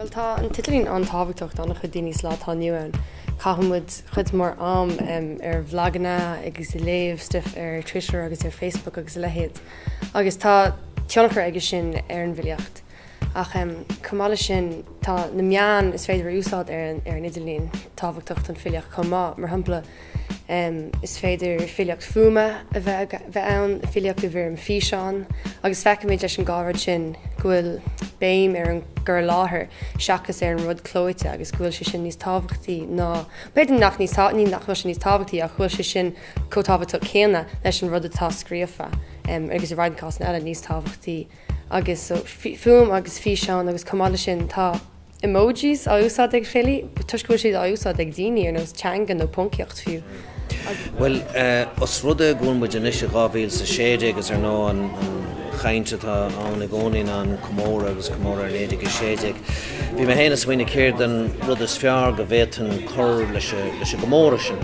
Bhuel tá an t-idirlíon an-tábhachtach do an-chuid daoine sa lá atá inniu ann. Caitheann muid cuid mhór am ar bhlaganna agus ag léamh stuif ar Twitter agus ar Facebook agus a leithéid agus tá tionchar aige sin ar an bhfilíocht. Ach chomh maith leis sin tá na meáin is féidir a úsáid ar an idirlíon tábhachtach don filíocht chomh maith. Mar shampla, is féidir filíocht fuaime a bheith ann, filíocht i bhfoirm físeán, agus feicimid leis an dhá rud sin go bhfuil béim ar an gcur i láthair seachas ar an rud clóite agus go bhfuil sé sin níos tábhachtaí ná, b'fhéidir nach níos, ní nach bhfuil sé níos tábhachtaí ach go bhfuil sé sin chomh tábhachtach céanna leis an rud atá scríofa agus i roinnt cásanna eile níos tábhachtaí. Agus so, fuaim agus físeán agus chomh maith leis sin tá emojis á úsáid ag filí toisc go bhfuil siad á úsáid ag daoine ar nós teanga nó poncaíocht fiú. Bhuel, os rud é go bhfuil muid anois i 2016 agus ar ndóigh an chaint atá ann i gcónaí ná an comóradh agus comóradh ar 1916, bhí mé féin ag smaoineamh céard an rud is fearr go bhféadfainn cur leis an gcomóradh sin.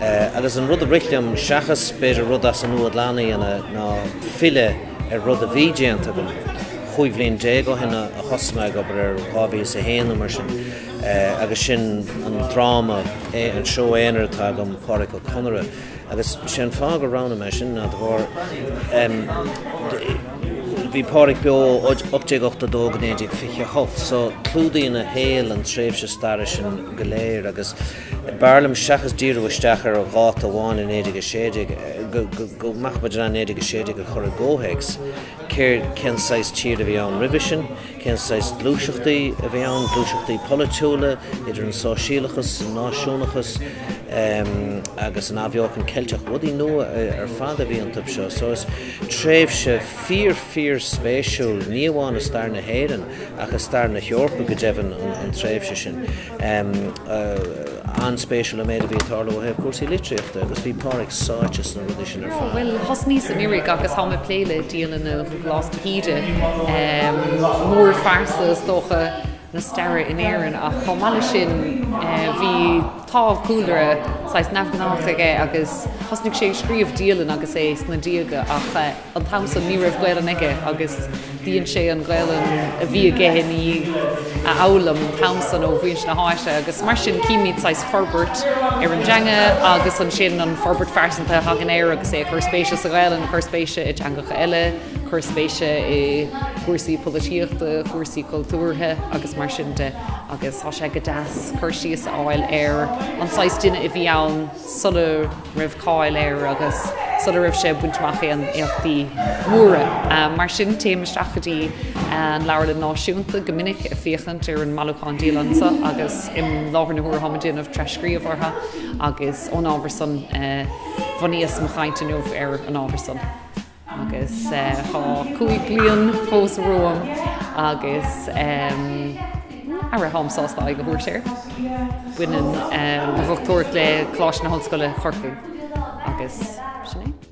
Agus an rud a rith liom, seachas b'fhéidir rud as an nua glan a dhéanamh, ná filleadh ar rud a bhí déanta agam. 15 bhliain ó shin a thosaigh mé ag obair air, 2001 nó mar sin, agus sin an dráma, an seó aonair atá agam, Pádraic Ó Conaire. Agus sé an fáth gur roghnaigh mé sin ná de bharr, bhí Pádraic beo ó 1882 go 1928, so clúdaíonn a shaol an tréimhse staire sin go léir agus, B'fhearr liom seachas díriú isteach ar dháta amháin i 1916, go mbeadh muid in ann 1916 a chur i gcomhthéacs, céard, cén saghas tír a bhí ann roimhe sin, cén saghas gluaiseachtaí a bhí ann, gluaiseachtaí polaitiúla, idir an sóisialachas, an náisiúnachas agus an athbheochan Ceilteach, rudaí nua ar fad a bhí iontu seo. So is tréimhse fíor fíor spéisiúil, ní amháin i stair na hÉireann ach i stair na hEorpa go deimhin an tréimhse sin. An-spéisiúil an méid a bhí ag tarlú ó thaobh cúrsaí litríochta agus bhí Pádraic sáite sna rudaí sin ar fad. Bhuel, thosnaíos anuraidh agus táim ag plé le dialanna Dhubhghlas de hÍde, mórphearsa is dócha na staire in Éirinn ach chomh maith leis sin bhí, tá cúlra saghas neamhghnách aige agus thosnaigh sé ag scríobh dialann agus é sna déaga ach An t-am san ní raibh Gaelainn aige agus dhein sé an Ghaelainn a bhí aige i ndiaidh a fhoghlaim an t-am san ó mhuintir na háite agus mar sin címid saghas forbairt ar an dteanga agus ansin an forbairt phearsanta a thagann air agus é ag cur spéise sa Ghaelainn, ag cur spéise i dteangacha eile, cur spéise i gcúrsaí polaitíochta, cúrsaí cultúrtha agus mar sin de agus tá sé go deas cur síos a fháil ar an saghas duine a bhí ann sula raibh cáil air agus sula raibh sé ag baint amach aon éachtaí móra. Mar sin, téim isteach go dtí an Leabharlann Náisiúnta go minic ag féachaint ar an mbailiúchán dialann seo agus i láthair na huaire táim ag déanamh tras-scríobh orthu agus ón ábhar san bhunaíos mo chaint inniu ar an ábhar san. Agus tá 5 bliain fós romham agus ara táim sásta aghaidh a thabhairt air. Baineann mo dhochtúireacht le Coláiste na hOllscoile Corcaigh agus sin é.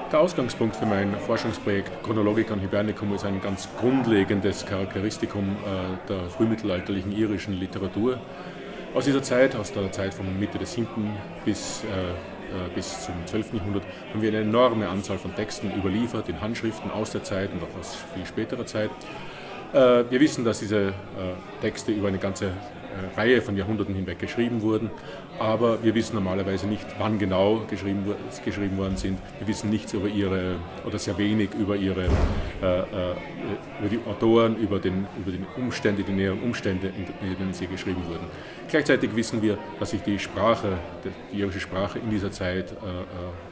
Der Ausgangspunkt für mein Forschungsprojekt Chronologikon Hibernicum ist ein ganz grundlegendes Charakteristikum äh, der frühmittelalterlichen irischen Literatur. Aus dieser Zeit, aus der Zeit von Mitte des 7. bis, äh, äh, bis zum 12. Jahrhundert, haben wir eine enorme Anzahl von Texten überliefert in Handschriften aus der Zeit und auch aus viel späterer Zeit. Äh, wir wissen, dass diese äh, Texte über eine ganze äh, Reihe von Jahrhunderten hinweg geschrieben wurden, aber wir wissen normalerweise nicht, wann genau geschrieben, geschrieben worden sind. Wir wissen nichts über ihre oder sehr wenig über ihre äh, äh, über die Autoren, über, den, über den Umstände, die näheren Umstände, in denen sie geschrieben wurden. Gleichzeitig wissen wir, dass sich die Sprache, die irische Sprache in dieser Zeit äh,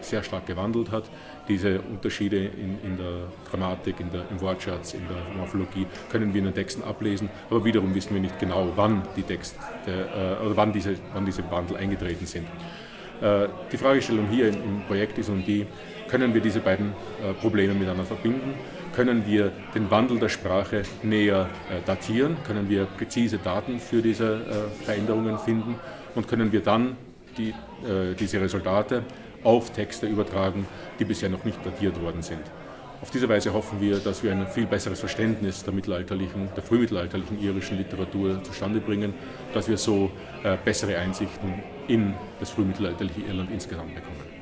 sehr stark gewandelt hat. Diese Unterschiede in, in der Grammatik, in der, im Wortschatz, in der Morphologie können wir in den Texten ablesen, aber wiederum wissen wir nicht genau, wann die Texte äh, oder wann diese, wann diese Wandel eingetreten sind. Äh, die Fragestellung hier im, im Projekt ist um die, können wir diese beiden äh, Probleme miteinander verbinden? Können wir den Wandel der Sprache näher äh, datieren? Können wir präzise Daten für diese äh, Veränderungen finden? Und können wir dann die, äh, diese Resultate auf Texte übertragen, die bisher noch nicht datiert worden sind? Auf diese Weise hoffen wir, dass wir ein viel besseres Verständnis der mittelalterlichen, der frühmittelalterlichen irischen Literatur zustande bringen, dass wir so äh, bessere Einsichten in das frühmittelalterliche Irland insgesamt bekommen.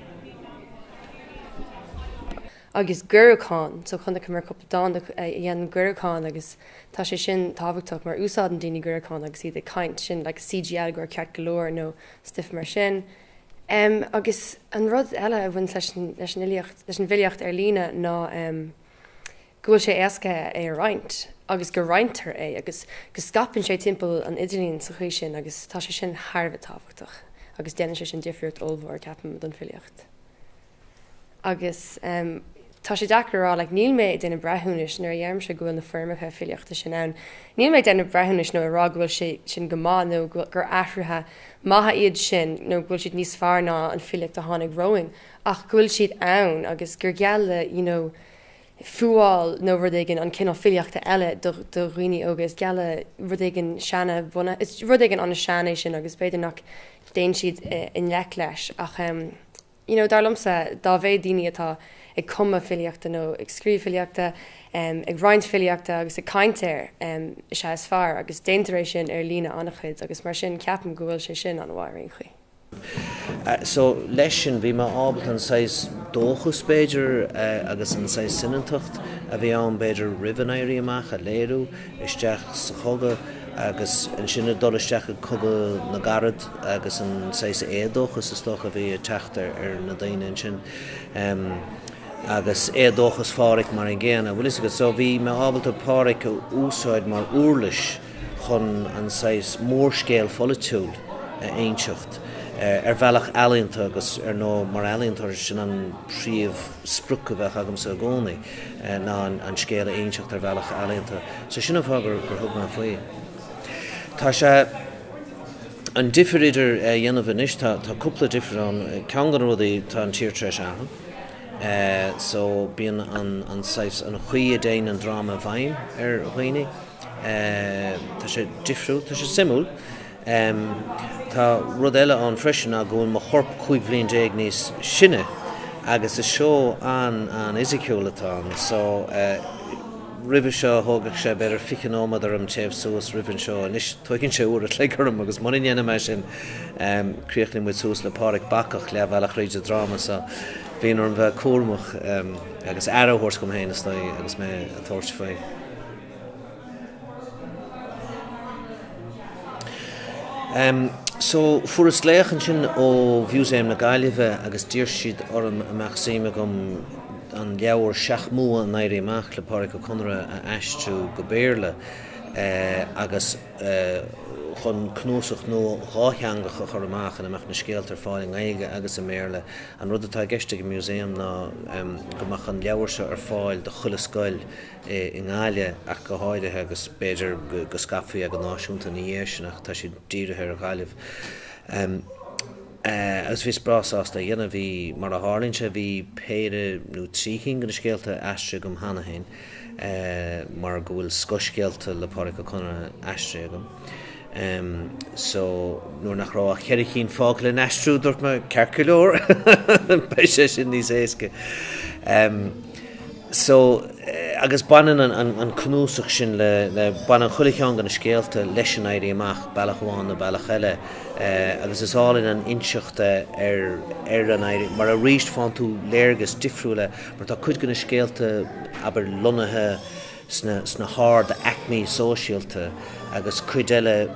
Agus giorrúchán, so chonaiceamar cúpla dán a dhéanann giorrúchán agus tá sé sin tábhachtach mar úsáideann daoine giorrúchán agus iad ag caint, sin like CGL gur ceart go leor nó stuif mar sin. Em agus an rud eile a bhain leis an leis an fhilíocht leis an bhfilíocht ar líne ná em go bhfuil sé éasca é a roinnt agus go roinntear é agus go scaipeann sé timpeall an idirlín sa chaoi sin agus tá sé sin thar a bheith tábhachtach agus déanann sé sin difríocht ollmhór ceapaim don filíocht. Agus tá sé deacair a rá, like, níl mé ag déanamh breithiúnais nuair a dheirimse go bhfuil na foirmeacha filíochta sin ann, níl mé ag déanamh breithiúnais nó ag rá go bhfuil sé sin go maith nó gur athruithe maithe iad sin nó go bhfuil siad níos fearr ná an filíocht a tháinig romhainn ach go bhfuil siad ann agus gur geall le, you know, fuáil nó rud éigin an cineál filíochta eile do dhaoine óga, is geall le rud éigin seana-bhunaithe, is rud éigin an-sean é sin agus b'fhéidir nach dtéann siad i ngleic leis ach you know, dar liomsa, dá mhéad daoine atá ag cumadh filíochta nó ag scríobh filíochta, ag roinnt filíochta agus ag caint air, is ea is fearr agus déantar é sin ar líne an-chuid agus mar sin ceapaim go bhfuil sé sin an-mhaith ar aon chaoi. So, leis sin, bhí mé ábalta an saghas dóchas, b'fhéidir, agus an saghas soineantacht a bhí ann, b'fhéidir, roimh an Éirí Amach a léiriú isteach sa chogadh agus ansin ag dul isteach i gCogadh na gCarad agus an saghas éadóchas, is dócha, a bhí ag teacht ar na daoine ansin agus éadóchas Phádhraic mar an gcéanna, bhfuil fhios agat. So, bhí mé ábalta Pádhraic a úsáid mar uirlis chun an saghas mórscéal pholaitiúil a inseacht ar bhealach ealaíonta agus ar ndóigh mar ealaíontóir sin an príomh sprioc a bheadh agamsa i gcónaí ná an scéal a inseacht ar bhealach ealaíonta. So sin an fáth gur thug mé faoi. Tá sé an difir idir é a dhéanamh anois, tá cúpla difir ann. Ceann de na rudaí, tá an tír tar éis athrú. So bíonn an saghas, an chaoi a dtéann an dráma i bhfeidhm ar dhaoine, tá sé difriúil, tá sé suimiúil. Tá rud eile ann freisin ná go bhfuil mo chorp 15 bhliain níos sine agus is seó an-an-fhisiciúil atá ann. So roimhe seo thógadh sé b'fhéidir 20 nóiméad orm téamh suas roimh an seó, anois tóigeann sé uair a chloig orm agus muna ndéanaim é sin críochnaíonn muid suas le Pádhraic bacach leathbhealach thríd an dráma so bíonn orm bheith cúramach agus aire a thabhairt dom féin is dóigh agus mé ag tabhairt faoi. So, fuaireas glaoch ansin ó Mhúsaem na Gaillimhe agus d'iarr siad orm an mbeadh suim agam an leabhar Seacht mBua an Éirí Amach le Pádraic Ó Conaire a aistriú go Béarla agus chun cnuasach nua dhátheangach a chur amach ina mbeadh na scéalta ar fáil i nGaeilge agus i mBéarla. An rud atá i gceist ag an Museum ná go mbeadh an leabhar seo ar fáil do chuile scoil i nGaillimh ach go háirithe agus b'fhéidir go scaipfí é go náisiúnta ina dhiaidh sin ach tá siad dírithe ar Ghaillimh. Agus bhíos breá sásta é a dhéanamh. Bhí, mar a tharlaíonn sé, bhí péire nó trí cinn de na scéalta aistrithe agam cheana féin mar go bhfuil scothscéalta le Pádraic Ó Conaire aistrithe agam. So, nuair nach raibh ach cheithre chinn fágtha le n-aistriú, dúirt mé, ceart go leor, beidh sé sin níos éasca. So, agus baineann an cnuasach sin le, le, baineann chuile cheann de na scéalta leis an Éirí Amach, bealach amháin nó bealach eile, agus is álainn an inseacht é ar, ar an Éirí, mar arís faigheann tú léargas difriúil air, mar tá cuid de na scéalta, abair, lonnaithe sna, sna hard-aicmí sóisialta agus cuid eile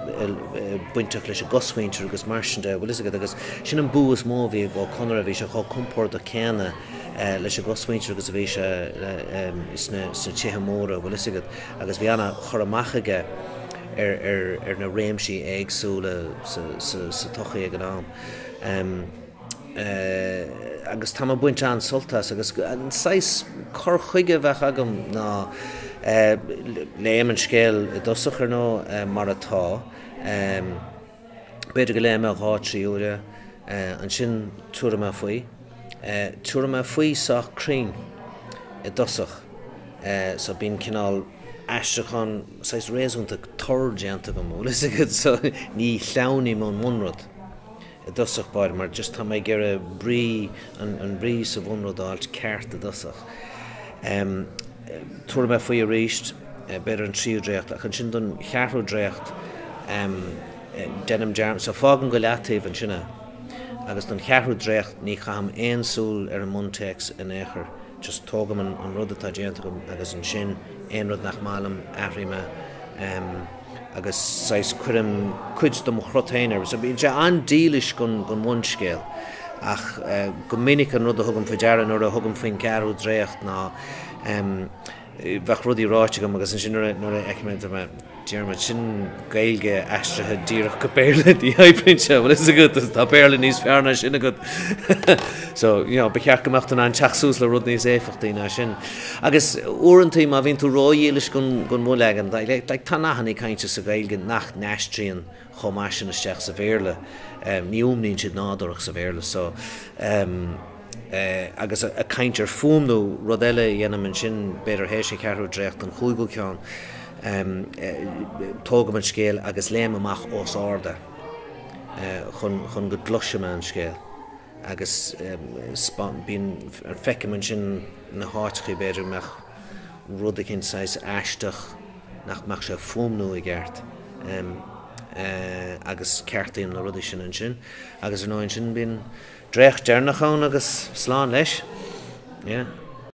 bainteach leis an gcosmhuintir agus mar sin de, bhfuil fhios agat, agus sin an bua is mó a bhí ag Ó Conaire, bhí sé chomh compordach céanna. leis an gcosmhuintir agus a bhí sé sna tithe móra, bhfuil fhios agat, agus bhí ana-chur amach aige ar na réimsí éagsúla sa tsochaí ag an am. Agus tá mé ag baint an-sult as agus an saghas cur chuige a bheadh agam ná léim an scéal i dtosach, ar ndóigh, mar atá. B'fhéidir go léifidh mé 2, 3 uaire, ansin tabharfaidh mé faoi. Tabharfaidh mé faoi sách cruinn i dtosach so bíonn cineál aistriúchán saghas réasúnta tur déanta agam, bhfuil fhios agat, so ní shleamhnaím ón mbunrud i dtosach báire mar just tá mé ag iarraidh brí, an brí sa bhunrud a fháilt ceart i dtosach. Tabharfaidh mé faoi arís, b'fhéidir an tríú dréacht, ach ansin don cheathrú dréacht, déanaim dearmad, so fágaim go leataobh ansin é, agus don cheathrú dréacht ní chaithim aon súil ar an mbuntéacs in aon chor, just tógaim an rud atá déanta agam agus ansin aon rud nach maith liom, athraím é, agus saghas cuirim cuid de mo chrot féin air. So bíonn sé an-dílis don bhunscéal ach go minic an rud a thugaim faoi deara nuair a thugaim faoin gceathrú dréacht ná bheadh rudaí ráite agam agus ansin nuair a fheicim é deir mé, Diarmuid, sin Gaeilge aistrithe díreach go Béarla, ní oibríonn sé, bhfuil fhios agat, tá Béarla níos fearr ná sin agat. So, you know, ba cheart go mbeadh tú in ann teacht suas le rud níos éifeachtaí ná sin. Agus uaireantaí má bhíonn tú ródhílis don bhunleagan, like, tá nathanna cainte sa Ghaeilge nach n-aistríonn chomh maith sin isteach sa Bhéarla, ní fhuaimníonn siad nádúrach sa Bhéarla, so, agus ag caint ar fuaimniú, rud eile a dhéanaim ansin, b'fhéidir théis an cheathrú dréacht, an chúigiú ceann, tógaim an scéal agus léim amach os ard é chun go gcloisfidh mé an scéal agus bíonn, feicim ansin na háiteachaí b'fhéidir go mbeadh rud eicínt saghas aisteach nach mbeadh sé ag fuaimniú i gceart agus ceartaím na rudaí sin ansin agus ar ndóigh ansin bíonn Dréacht deireanach ann agus slán leis. Yeah.